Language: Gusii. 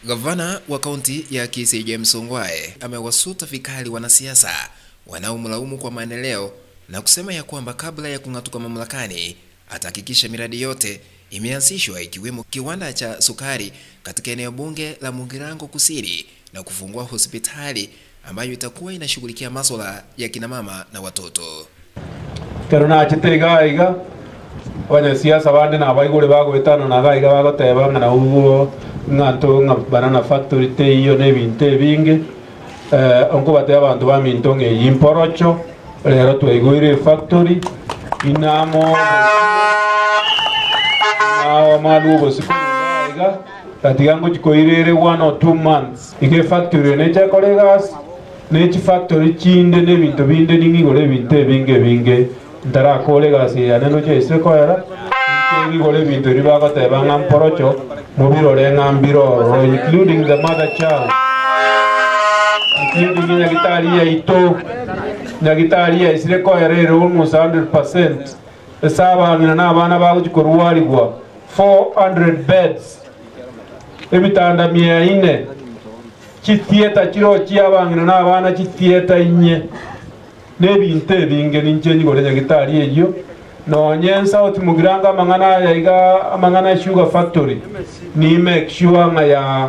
Gavana wa kaunti ya Kisii James Ongwae amewasuta vikali wanasiasa wanaomlaumu kwa maendeleo na kusema ya kwamba kabla ya kung'atuka mamlakani atahakikisha miradi yote imeanzishwa ikiwemo kiwanda cha sukari katika eneo bunge la Mugirango Kusini na kufungua hospitali ambayo itakuwa inashughulikia masuala ya kinamama na watoto. Ekero nachete iga iga, abanyasiasa bande nabaigure bagoetanana iga iga bagoteba ng'a nabwo ng'a nto ng'a banana factory teiyo na ebinto ebinge, nkobatebia abanto baminto ng'a eyio mporocho, rero twaigure efactory, inamo inamo obosiko iga iga, tatiga ngochi koirere one or 2 months. Iga efactory eye neche ekore egasi, ne chifactory chinde na ebinto binde ning'igore ebinto ebinge ebinge ntarakora egasi eye yane ndoche ase koera inche ng'igore ebinto ebi bagoteba ng'a mporocho mobirore ng'a mbire ororo including the mother child, including nyagitari yaito nyagitari yaisire koera ere almost 100% ase abang'ina na abana bagochi korwarigwa, 400 beds, ebitanda 400, chithieta chiro chia abang'ina na abana chithieta inye na ebinto ebinge. Ninche nyigore nyagitari eyio nonye South Mugirango amang'ana aya iga amang'ana ya sugar factory ni make sure ng'a ya.